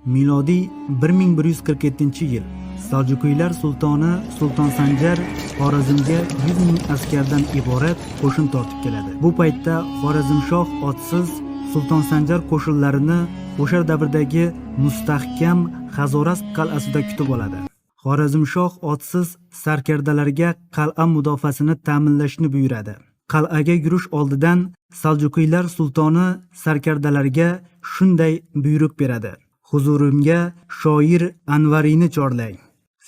Milodiy 1147-yil Saljukiylar sultoni Sulton Sanjar Xorazmga 100 ming askardan iborat qo'shin tortib keladi. Bu paytda Xorazmshoh Otsiz Sulton Sanjar qo'shinlarini o'sha davrdagi mustahkam Hazorasp qal'asida kutib oladi. Xorazmshoh Otsiz sarkardalarga qal'a mudofaasini ta'minlashni buyuradi. Qal'aga yurish oldidan Saljukiylar sultoni sarkardalarga shunday buyruq beradi: Huzurimga shoir Anvariyni chorlang.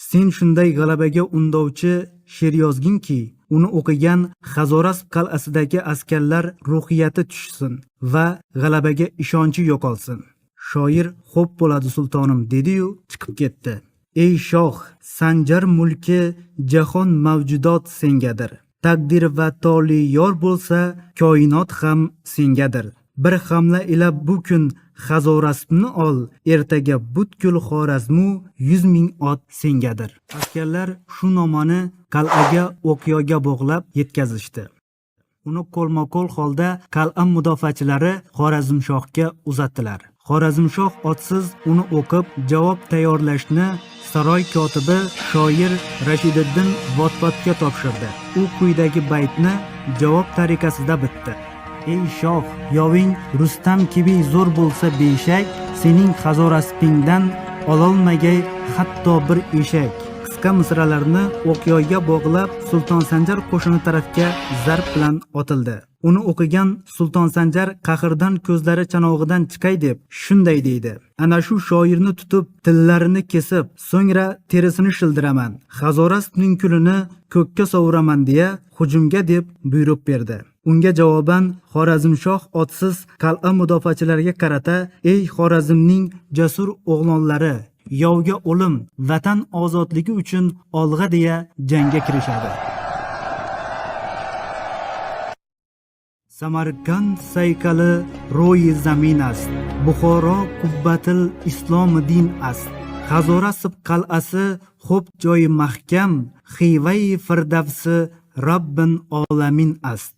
Sen shunday g'alabaga undovchi she'r yozginki, uni o'qigan Hazorasp qal'asidagi askarlar ruhiyati tushsin va g'alabaga ishonchi yo'qolsin. Shoir "Xo'p bo'ladi, sultonim" dedi-yu chiqib ketdi. Ey shoh, Sanjar mulki jahon mavjudot sengadir. Taqdir va toli yor bo'lsa, koinot ham sengadir. Bir hamla ila bu kun Hazoraspni ol, ertaga butkul Xorazmu 100 ming ot sengadir. Askarlar shu nomani qal'aga o'q-yoyga bog'lab yetkazishdi. Uni qo'lma-qo'l holda qal'a mudofaachilari Xorazmshohga uzatdilar. Xorazmshoh Otsiz uni o'qib, javob tayyorlashni saroy kotibi shoir Rashididdin Vodbotga topshirdi. U quyidagi baytni javob tariqasida bitdi: Ey shoh, yoving Rustam kibi zo'r bo'lsa beshak, sening Hazoraspingdan ololmagay hatto bir eshak. Qisqa misralarni o'q-yoyga bog'lab Sulton Sanjar qo'shini tarafga zarb bilan otildi. Uni o'qigan Sulton Sanjar qahrdan ko'zlari chanog'idan chiqay deb shunday deydi: Ana shu shoirni tutib, tillarini kesib, so'ngra terisini shildiraman. Hazoraspning kulini ko'kka sovuraman deya hujumga deb buyruq berdi. Unga javoban Xorazmshoh Otsiz qal'a mudofaachilariga qarata: Ey Xorazmning jasur o'g'lonlari, yovga o'lim, vatan ozodligi uchun olg'a deya jangga kirishadi. Samarqand saykali ro'yi zamin ast, Buxoro qubbatil islom din ast. Hazorasp qal'asi xo'p joyi mahkam, Xivai firdavsi Robbin olamin ast.